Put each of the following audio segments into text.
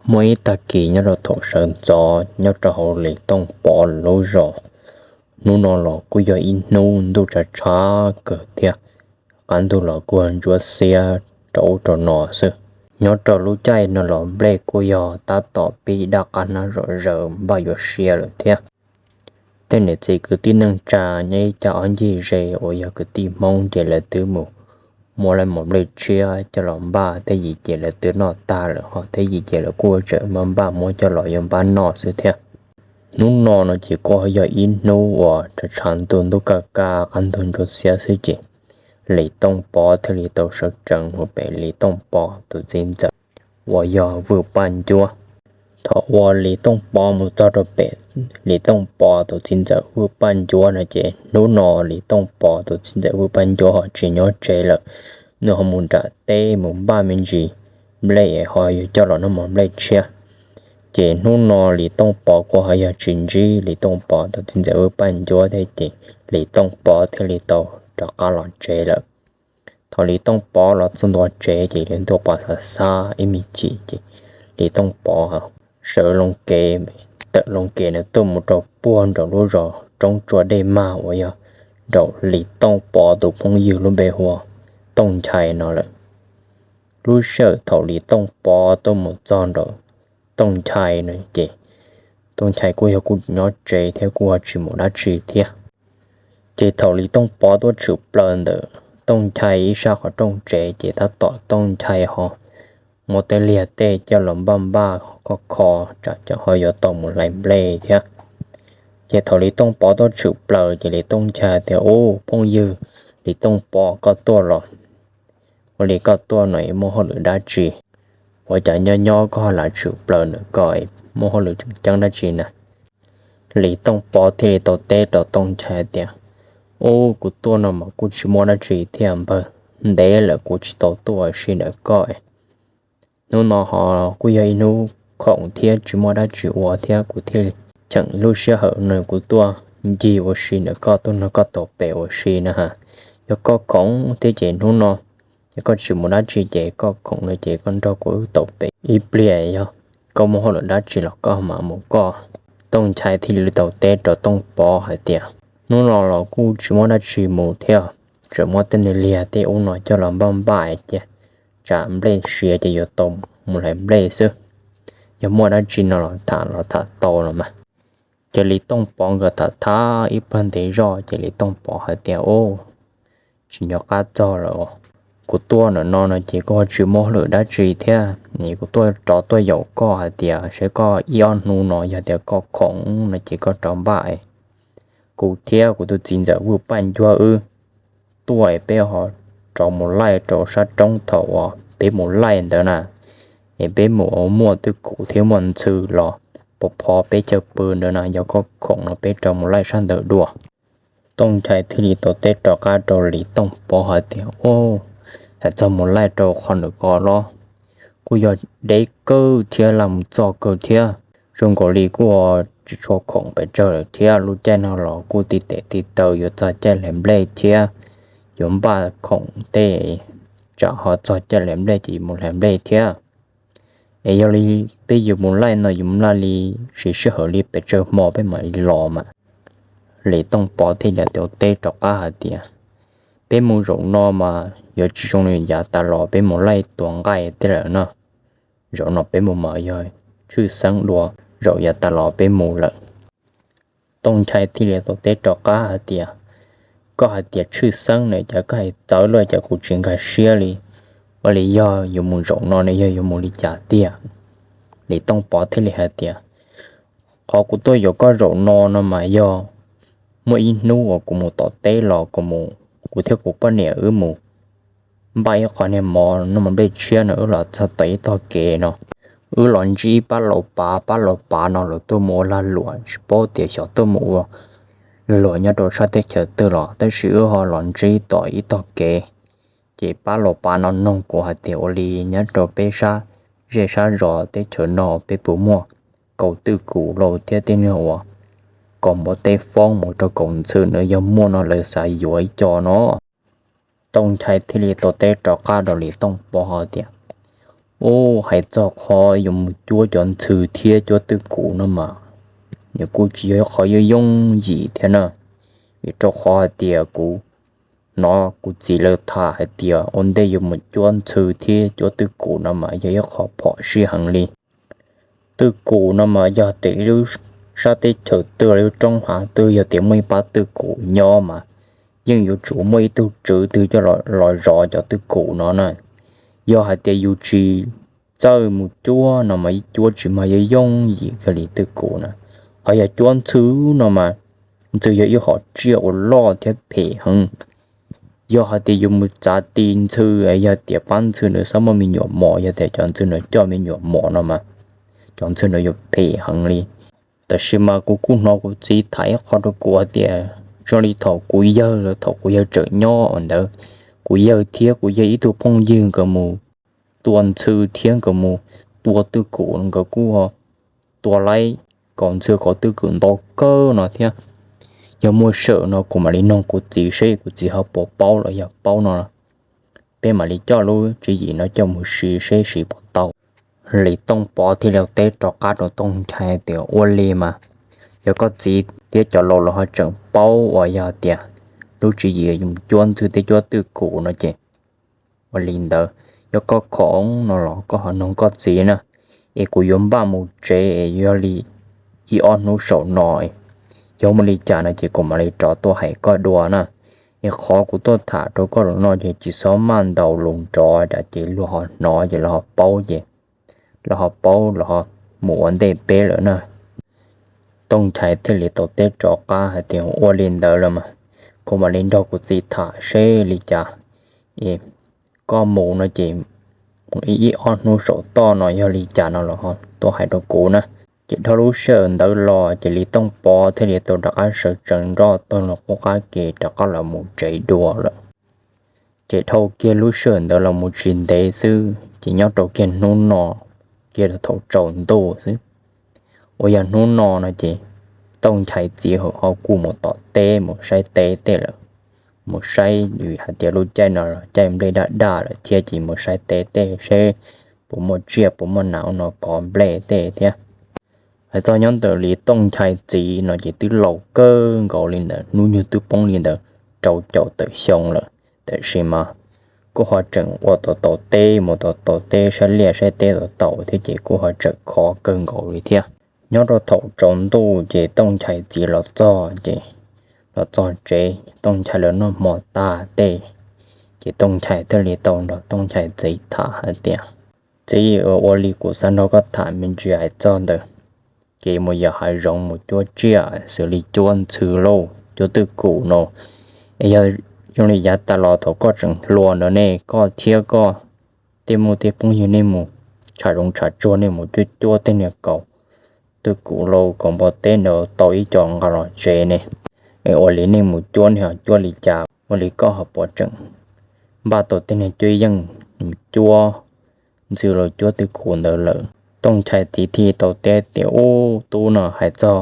Muaj ib tag kis nyob rau thaum sawv ntxov nyob rau hauv Lis Tooj Pov lub zos, hnub no los kuj yog ib hnub ntuj tshav tshav kawg thiab, qab ntug los kuj ntsuab xiab rau ub rau no xwb. Nyob rau lub caij no los nplej kuj yog tab tom pib daj qab hnab zom zaws npaj yuav sia lawm thiab. Tej niam txiv kwv tij neej tsa nyob ib co ob ncig ze uas yog kwv tij Hmoob ces lawv twb mus muab lawv mos nplej tshiab coj los npaj thiab, yim ces lawv twb noj tag lawm, ho thiab yim ces lawv kuj tseem npaj npaj muab coj los yuav npaj noj xwb thiab. Hnub no no ces kuj yog ib hnub uas tshav tshav ntuj, ntuj kaj kaj qab ntug ntsuab xiab xwb ces Lis Tooj Pov thiaj li tau sawv tsees mus pem Lis Tooj Pov tus txiv ntxawm uas yog Vwj Paj Ncuab. Thaum uas Lis Tooj Pov mus txog rau pem Lis Tooj Pov tus txiv ntxawm Vwj Paj Ncuab no ces hnub no Lis Tooj Pov tus txiv ntxawm Vwj Paj Ncuab ho tsis nyob tsev lawm. Nws ho mus nram teb mus npaj me ntsis nplej es ho yuav coj los noj mos nplej tshiab. Ces hnub no Lis Tooj Pov kuj ho yog tsis ntsib Lis Tooj Pov tus txiv ntxawm Vwj Paj Ncuab thiab ces Lis Tooj Pov thiaj li tau rov qab los tsev lawm. Thaum Lis Tooj Pov los txog ntua tsev ces Lis Tooj Pov xav xav ib me chim ces Lis Tooj Pov sawv loo kev, tawm loo kev na tuaj mus rau puag nraum lub zos Roob Tsua Dej Mag uas yog nraum Lis Tooj Pov tus phooj ywg lub npe hu ua Tooj Nchai no lawm. Lub sij hawm thaum Lis Tooj Pov tuaj mus txog nraum Tooj Nchai no ces Tooj Nchai kuj yog kuj nyob tsev thiab kuj ho tsis mus dab tsi thiab. Ces thaum Lis Tooj Pov tuaj tshwm plaws ntawm Tooj Nchai ib sab qhov rooj tsev ces tab tom Tooj Nchai ho muab tej liag tej coj los npaj npaj kho kho tsam ho yuav tau mus hlais nplej thiab. Ces thaum Lis Tooj Pov tuaj tshwm plaws ces Lis Tooj Nchai tias, Ub, phooj ywg Lis Tooj Pov, koj tuaj los? Ua li koj tuaj no muaj hauj lwm dab tsi? Ua cas nyob nyob koj lam tshwm plaws ntawm ko, muaj hauj lwm tseem ceeb dab tsi na? Lis Tooj Pov thiaj li tau teb rau Tooj Nchai tias, Ub, kuv tuaj no mas kuj tsis muaj dab tsi thiab npawg, ntev lawm kuv tsis tau tuaj ua si ntawm koj. Hnub no ho kuj yog ib hnub khoom thiab tsis muaj dab tsi ua thiab kuv thiaj cheem lub sij hawm no kuv tuaj ncig ua si ntawm koj, tuaj nrog koj tau pem ua si na ha. Yog koj khoom thiab ces hnub no, yog koj tsis mus dab tsi ces koj khoom no ces koj nrog kuv wb tau pem ib pliag, yog koj muaj hauj lwm dab tsi los koj mam mus koj. Tooj Nchai thiaj li tau teb rau Tooj Pov hais tias, Hnub no los kuj tsis muaj dab tsi mus thiab, tseem muab tej niag liag tej ub no coj los npaj npaj cia, tsam nplej siav ces yuav tau mus hlais nplej xwb. Yog muaj dab tsi no los tham los tham tau los mas. Ces Lis Tooj Pov nkawd tham tham ib plag ntev zog ces Lis Tooj Pov hais tias, Ub, tsis nco qab txog lawm, kuv tuaj ntawm no no ces kuj tsis muaj hauj lwm dab tsi thiab, kuv tuaj rov tuaj yaum koj hais tias saib koj ib ob hnub no yog tias koj khoom no ces koj rov npaj, kuv thiab kuv tus txiv ntxawm Vwj Paj Ncuab wb tuaj es peb ho rov mus laij rau sab roob thaum uas peb mus laij ntawd na, es peb mus ua muaj twj kum thiab muaj ntxhw los pov phov peb chaw pw ntawd na, yog koj khoom no peb rov mus laij sab ntawd dua. Tooj Nchai thiaj li tau teb rov qab rau Lis Tooj Pov hais tias, Ub, hais txog mus laij rau qhov ntawm ko los kuj yog deb kawg thiab laj mus txog kawg thiab. Zoo nkaus li kuj tsis tshua khoom pes tsawg lawm thiab, lub caij no los kuj tib tes tib taw yuav txog caij hlais nplej thiab, yuav npaj khoom tej, tsam ho txog caij hlais nplej ces mus hlais nplej thiab. Es yog li peb yuav mus laij no yuav mus laij li siv sij hawm li pes tsawg hmo peb mam li los mas? Lis Tooj Pov thiaj li tau teb rov qab hais tias, Peb mus zaum no mas yuav tsis zoo li yav tas los peb mus laij tua nqaij tej lawm no. Zaum no peb mus mas yog tshwj xeeb dua zaum yav tas los peb mus lawm. Tooj Nchai thiaj li tau teb rov qab hais tias, Koj hais tias tshwj xeeb na, cas koj hais txawv luaj, cas kuv tsis nkag siab li. Ua li yog yuav mus zaum no ne yog yuav mus li cas tiag? Lis Tooj Pov thiaj li hais tias, Qhov kuv tuaj yuav koj zaum no no mas yog muaj ib hnub uas kuv mus tom teb los, kuv thiab kuv poj niam wb mus npaj ib qho niag mov noj mov nplej tshiab no, wb los txog tom ib tog kev no, wb los ntsib pab laus pav, pab laus pav no lawv tuaj mus ua lag luam, tsis paub tias xyov tuaj mus ua lag luam nyob rau sab teb chaws twg los, tab sis wb ho los ntsib tom ib tog kev. Ces pab laus pav no noog kuv hais tias ua li nyob rau peb sab zej sab zos teb chaws no peb puas muaj kaus twj kum los thiab tej niag uas kaus npua teb foob mus rau kaus ntxhw na, yog muaj no lawv xav yuav ib co no. Tooj Nchai thiaj li tau teb rov qab rau Lis Tooj Pov hais tias, Ub, hais txog qhov yuav mus cuab cov ntxhw thiab cuab twj kum no mas, nws kuj tsis yog ib qhov yooj yooj yim thiab na, vim rau qhov hais tias kuv hnov kuv txiv lawv tham hais tias ua ntej yuav mus cuab ntxhw thiab cuab twj kum no mas yog ib qho phom sij heev li. Twj kum no mas yog tias ib lub sab teb chaws twg los ib lub roob hav twg yog tias muaj ib pab twj kum nyob mas yeej yuav tsum muaj ib tug tswv twg coj los zov cov twj kum no na. Yog hais tias yus tsis txawj mus cuab no mas ib cuab tsis mag yooj yooj yim kiag li twj kum na. Ho yog cuab ntxhw no mas ntxhw yog ib hom tsiaj uas loj thiab phem heev. Yog hais tias yus mus txav ti ntxhw, yog tias pab ntxhw nws xav muaj me nyuam mos, yog tias cov ntxhw nws coj me nyuam mos no mas cov ntxhw nws yuav phem heev li. Tab sis mas kuv kuj hnov kuv txiv tham ib qho rau kuv hais tias zoo li thaum kuv yawg los thaum kuv yawg tseem nyob ua ntawd, kuv yawg thiab kuv yawg ib tug phooj ywg nkawd mus tua ntxhw thiab nkawd mus tua twj kum, nkawd kuj tua laib kaum ntxhw kaum twj kum ntau kawg no thiab. Yog muaj sij hawm no kuv mam li noog kuv txiv seb kuv txiv ho puas paub los yog paub no, peb mam li coj lub tswv yim no coj mus siv seb siv puas tau. Lis Tooj Pov thiaj li teb rov qab rau Tooj Nchai tias ua li mas, yog koj txiv thiab cov laus los ho tseem paub uas yog tias lub tswv yim mus cuab ntxhw thiab cuab twj kum no ces ua li ntawd, yog koj khoom no los koj ho noog koj txiv na, es kuv yuav npaj mus tsev es yog li ib ob hnub saum no, yog muaj li cas no ces kuv mam li rov tuaj hais koj dua na. Es qhov kuv tuaj tham rau koj los no ces tsis txhob maj ntaus lus nrov tsam ces luag ho hnov ces lawv ho paub ces lawv ho paub los ho mus ua ntej peb lawm na. Tooj Nchai thiaj li tau teb rov qab hais tias ua li ntawd los mas, kuv mam li nrog kuv txiv tham seb li cas, es koj mus no ces mus ib ib ob hnub saum toj no yog li cas no los ho tuaj hais rau kuv na. Ces dhau lub sij hawm ntawd los ces Lis Tooj Pov thiaj li tau rov qab sawv tsees nroj taug loo qub qab ke rov qab los mus tsev dua lawm. Ces dhau kiag lub sij hawm ntawd los mus tsis ntev xwb ces nyob rau kiag hnub no, kiag thaum tsaus ntuj xwb, uas yog hnub no no ces Tooj Nchai txiv ho kuj mus tom teb mus saib teb tej lawm, mus saib vim hais tias lub caij no caij nplej daj daj lawm thiab ces mus saib teb tej seb puas muaj tsiaj puas muaj nas ua no kov nplej tej thiab. Hais txog nyob ntawm Lis Tooj Nchai txiv no ces twb laus kawg nkaus li ntawd, hnub nyoog twb poob li ntawd rau caum tawm xyoo lawm, tab sis mas kuj ho tseem ua tau tau teb mus tau tau teb saib liaj saib teb tau tau thiab ces kuj ho tseem khov kawg nkaus li thiab. Nyob rau thaum tsaus ntuj ces Tooj Nchai txiv los txog ces los txog tsev, Tooj Nchai lawv noj hmo tag tej, ces Tooj Nchai thiaj li tau nrog Tooj Nchai txiv tham hais tias, txiv, ua li kuv xav nrog koj tham me ntsis hais txog ntawm kev mus yos hav zoov mus cuab tsiaj xws li cuab ntxhw lauj cuab twj kum no, es yog zoo li yav tas los thaum koj tseem hluas ntawd ne koj thiab koj tej muj tej phooj ywg nej mus tshav zoov tshav tsuag nej mus cuab cuab tej niag kaus twj kum lauj kaus npua teb ntawd tau ib co nqa los tsev ne, es ua li nej mus cuab nej ho cuab li cas ua li koj ho puas tseem npaj tau tej niag cuab yeej mus cuab ntxhw los cuab twj kum ntawd lawm? Tooj Nchai txiv thiaj tau teb tias, ub, tub no, hais txog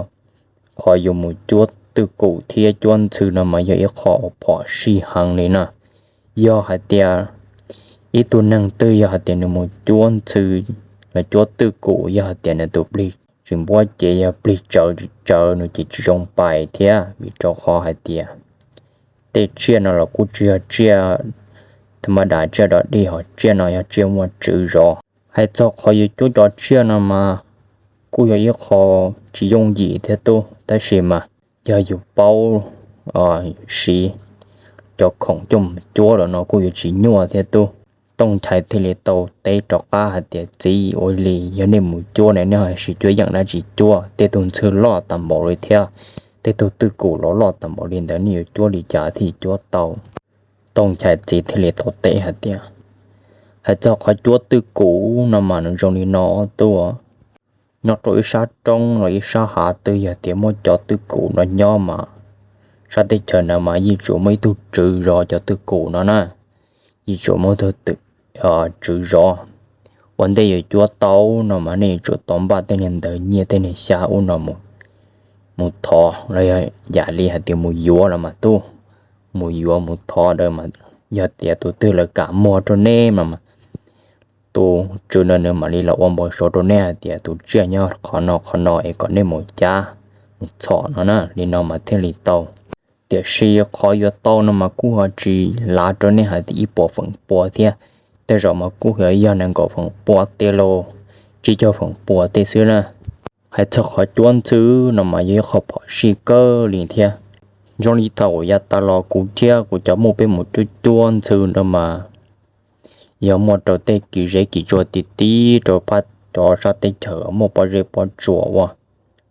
qhov yuav mus cuab twj kum thiab cuab ntxhw no mas yog ib qho uas phom sij heev li na. Yog hais tias ib tug neeg twg yog hais tias nws mus cuab ntxhw los cuab twj kum yog hais tias nws tus plig tsis npuab cev yog plig tsawv tsis tsawv nws ces tsis zoo pais thiab, vim rau qhov hais tias tej tsiaj no los kuj tsis yog tsiaj thas mas das tsiaj dog dig, ho tsiaj no yog tsiaj muaj tswv zov. Hais txog qhov yuav cuab cov tsiaj no mas kuj yog ib qho tsis yooj yim thiab tub, tab sis mas yog yus paub siv cov khoom coj mus cuab lawm no kuj yuav tsis nyuaj thiab tub. Tooj Nchai thiaj li tau teb rov qab hais tias, txiv, ua li yog nej mus cuab ne nej ho siv cuab yeej dab tsi cuab? Tej tug ntxhw loj tas npaum li thiab, tej tug twj kum los loj tas npaum li ntawd nej yuav cuab li cas thiaj cuab tau? Tooj Nchai txiv thiaj li tau teb hais tias, hais txog qhov cuab twj kum no mas nws zoo li no tub, nyob rau ib sab roob los ib sab hav twg yog tias muaj cov twj kum no nyob mas sab teb chaws ntawd mas yeej tsuas muaj ib tug tswv zov cov twj kum no na. Yeej tsuas muaj ib tug tswv zov. Ua ntej yuav cuab tau no mas nej yuav tsum tau npaj tej niag ntawv nyiaj tej niag xyab ub no mus thov los yog yam li hais tias mus yuav los mas tub, mus yuav mus thov lawm mas yog tias tus twg lawv kam muag rau nej mas tus tswv no nws mam li los ua npau suav rau nej hais tias tus tsiaj nyob qhov no qhov no es kom nej mus cav mus txhom no na, li no mas thiaj li tau. Tiam sis qhov yuav tau no mas kuj ho tsis lav rau nej hais tias ib puas feem pua thiab, tej zaum mas kuj yuav yog nees nkaum feem pua tej los tsib caug feem pua tej xwb na. Hais txog qhov cuab ntxhw no mas yog ib qho phom sij kawg li thiab. Zoo li thaum yav tas los kuv thiab kuv cov muj peb mus cuab cuab ntxhw no mas yog muaj rau tej kis zeb kis tsua ti ti rau pab cov sab teb chaws muaj pob zeb pob tsuas ua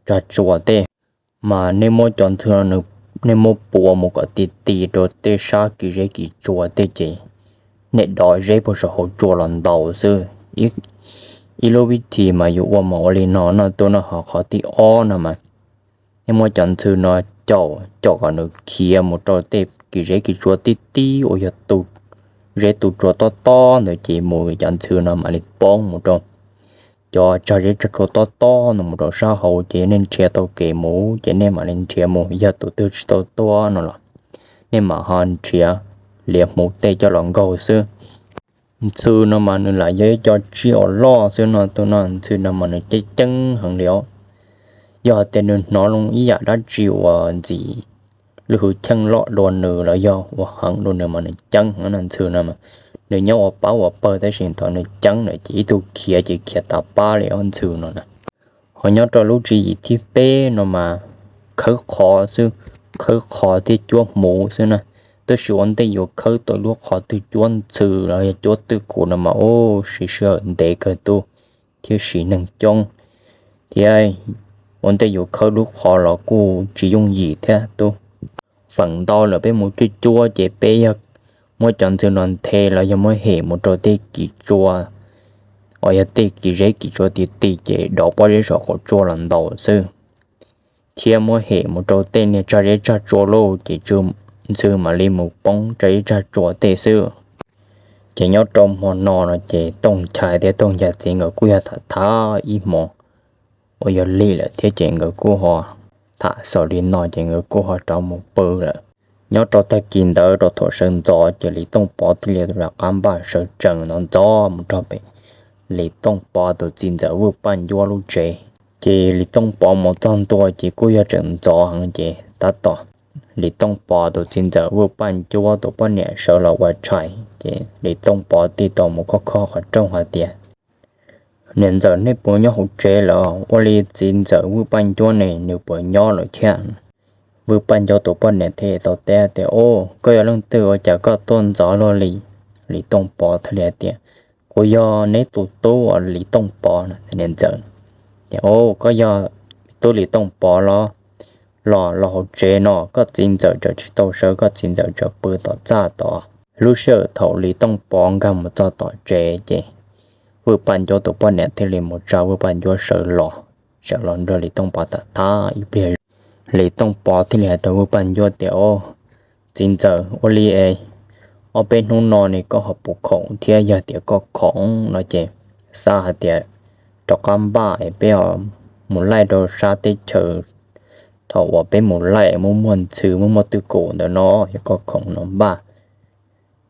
tsag tsua tej, mas nej muab cov ntxhw no, nej muab pua mus kom ti ti rau tej sab kis zeb kis tsua tej ces nej dov zeb puag saum hauv tsua los ntaus xwb. Ib lub vib thim mas yus ua mas ua li no no tuaj no, ho qhov thib ob no mas nej muab cov ntxhw no caum caum kom nws khiav mus rau tej kis zeb kis tsua tib tib uas yog tu zeb tu tsua tob tob ntawd ces mus cov ntxhw no mam li poob mus rau cov tsag zeb tsag tsua tob tob no mus rau sab hauv ces nej nrhiav tau kev mus ces nej mam li nrhiav mus, yog tus twg tsis tau tuag no los nej mam ho nrhiav liav hmuv tej coj los nkaug xwb. Ntxhw no mas nws lam yog ib co tsiaj uas loj xwb no tuaj no, ntxhw no mas nws ceeb ceeb heev li os. Yog hais tias nws hnov loo ib yam dab tsi uas ntxim lub hwj chim loj dua nws los yog ua heev dua nws mas nws ceeb heev no ntxhw no. Nws nyob ua pab ua pawg tab sis thaum nws ceeb lawm ces ib tug khiav ces khiav tas pab li ob ntxhw no na. Ho nyob rau lub tswv yim thib peb no mas khawb qhov xwb, khawb qhov thiab cuab hmuv xwb na. Tab sis ua ntej yuav khawb tau lub qhov twg cuab ntxhw los yog cuab twj kum no mas ua siv sij hawm ntev kawg tub, thiab siv neeg coob, thiab ua ntej yuav khawb lub qhov los kuj tsis yooj yim thiab tub. Feem ntau lawm peb mus cuab cuab ces peb yog muab cov ntxhw no nthe los yog muab hem mus rau tej kis tsua, uas yog tej kis zeb kis tsua ti ti ces dov pob zeb saum qaum tsua los ntaus xwb, thiab muab hem mus rau tej niag tsag zeb tsag tsua lauj ces ntxhw mam li mus poob tsag zeb tsag tsua tej xwb. Ces nyob rau hmo no no ces Tooj Nchai thiab Tooj Nchai txiv nkawd kuj yog tham tham ib hmo uas yog lig lawm thiab ces nkawd kuj ho tham xaus li no ces nkawd kuj ho rov mus pw lawm. Nyob rau tag kis ntawd rau thaum sawv ntxov ces Lis Tooj Pov thiaj li rov qab npaj sawv tsees no ntxov mus rau pem Lis Tooj Pov tus txiv ntxawm Vwj Paj Ncuab lub tsev. Ces Lis Tooj Pov mus txog ntua ces kuj yog tseem ntxov heev ces tab tom Lis Tooj Pov tus txiv ntxawm Vwj Paj Ncuab tus poj niam sawv los ua tshais ces Lis Tooj Pov thiaj tau mus khob khob qhov rooj hais tias, Niam ntxawm, nej puas nyob hauv tsev lawm? Ua li txiv ntxawm Vwj Paj Ncuab ne, nws puas nyob lawm thiab? Vwj Paj Ncuab tus poj niam thiaj tau teb tias, Au, koj yog leej twg ua cas koj tuaj ntxov luaj li? Lis Tooj Pov thiaj li hais tias, Kuv yog neb tus tub uas Lis Tooj Pov no. Niam ntxawm tias, Au, koj yog tub Lis Tooj Pov los? Los los hauv tsev no, koj txiv ntxawm tseem tsis tau sawv, koj txiv ntxawm tseem pw tom txaj tod. Lub sij hawm thaum Lis Tooj Pov nkag mus txog tom tsev ces Vwj Paj Ncuab tus poj niam thiaj li mus tsa Vwj Paj Ncuab sawv los, sawv los nrog Lis Tooj Pov tham tham ib pliag zog, Lis Tooj Pov thiaj li hais rau Vwj Paj Ncuab tias, Au, txiv ntxawm, ua li es ob peb hnub no ne koj ho puas khoom thiab? Yog tias koj khoom no ces xav hais tias rov qab npaj es peb ho mus laij rau sab teb chaws, thaum uas peb mus laij muaj muaj ntxhw muaj muaj twj kum ntawm no, yog koj khoom no npaj,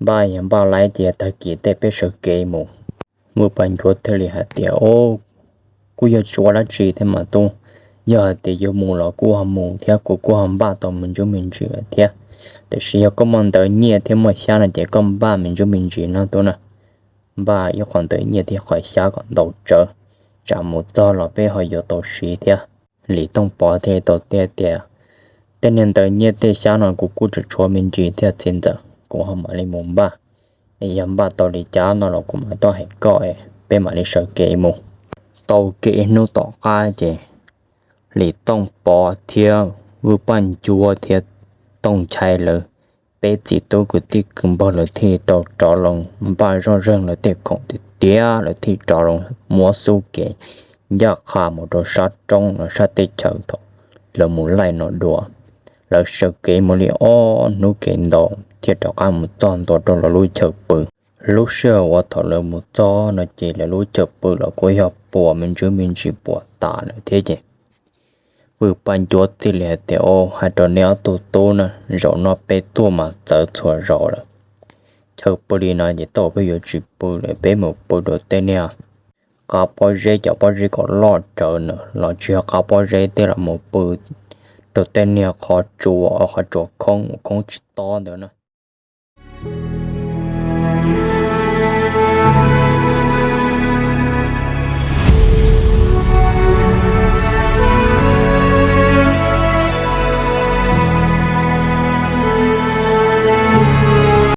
npaj yog npaj laij ces tag kis tej peb sawv kev mus. Vwj Paj Ncuab thiaj li hais tias, Au, kuj yog tsis ua dab tsi thiab mas tub, yog hais tias yuav mus los kuj ho mus thiab, kuv kuj ho npaj tau me ntsuj me ntsis lawm thiab. Tiam sis yog koj muaj ntawv nyiaj thiab muaj xyab no ces koj npaj me ntsuj me ntsis no tub na, npaj ib qho ntawv nyiaj thiab qho xyab kom ntau tsawv, tsam mus txog los peb ho yuav tau siv thiab. Lis Tooj Pov thiaj li tau teb tias, Tej niag ntawv nyiaj tej xyab no kuv kuj tseem tshuav me ntsis thiab txiv ntxawm, kuv ho mam li mus npaj. Es yog npaj tau li cas no los kuv mam tuaj hais koj, peb mam li sawv kev mus. Tau kev ib hnub tom qab ces Lis Tooj Pov thiab Vwj Paj Ncuab thiab Tooj Nchai lawv peb txiv tub kwv tij kwv npawg lawv thiaj tau rov los npaj zoj zeeg lawv tej khoom tiav tiav, lawv thiaj rov los muab xub kev ncaj qha mus rau sab roob no sab teb chaws thaum lawv mus laij no dua. Lawv sawv kev mus li ob hnub kev ntau thiaj rov qab mus txog ntua rau lawv lub chaw pw. Lub sij hawm uas thaum lawv mus txog no ces lawv lub chaw pw los kuj yog puas me ntsuj me ntsis puas tas lawm thiab ces Vwj Paj Ncuab thiaj li hais tias, Au, hais rau neb ob tug tub na, zaum no peb tuaj mas txawv txhua zaus lawm. Haw pw li no ces tej zaum peb yuav tsis pw lawm, peb mus pw rau tej niag qab pob zeb, cov pob zeb kom loj tsawv na, los tsis yog qab pob zeb, tej zaum mus pw rau tej niag qhov tsua, qhov tsua khoob, khoob tsis tob ntawd na.